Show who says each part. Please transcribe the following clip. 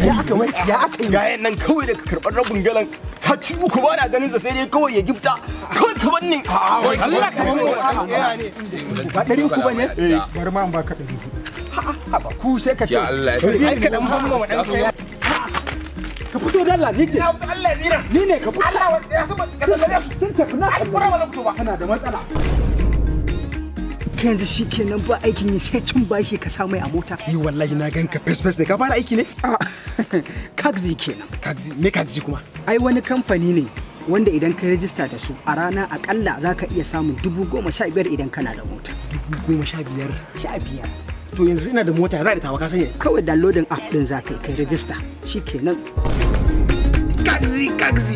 Speaker 1: Ya aka wai, ya aka yi?
Speaker 2: Gayan nan kawai daga karɓar rabin galan sati 3 ba na ganin sa, sai dai kawai ya gifta kawai ka banni.
Speaker 1: Allah ka bani. Ba 300 ba ne? Bari ma in baka 400. Haba ku sai ka ce.
Speaker 3: Ya Allah ya
Speaker 1: Ai ka dan ban ma dan kai. Ka fito da Allah ni ce.
Speaker 4: Allah ni na.
Speaker 1: Ni ne ka fito.
Speaker 4: Allah ya saba ka sallame su.
Speaker 1: Sun tafi na
Speaker 4: Alƙura ba zan fito ba.
Speaker 1: Kana da matsala. Kai yanzu shikenan ba aikin yi sai cin bashi ka sa mai a mota.
Speaker 5: Ni wallahi na ganka fes fes ne, ka fara aiki ne?
Speaker 1: Kaxi kenan.
Speaker 5: Kaxi me? Kaxi kuma?
Speaker 1: Ai wani kamfani ne wanda idan ka rijista da su a rana akalla za ka iya samun 15,000 idan kana da mota.
Speaker 5: 15,000?
Speaker 1: 15.
Speaker 5: To yanzu ina da mota, za a da tawa ka sanya.
Speaker 1: Kawai downloading app din za ka yi kai rijista shikenan.
Speaker 5: Kaxi, kaxi.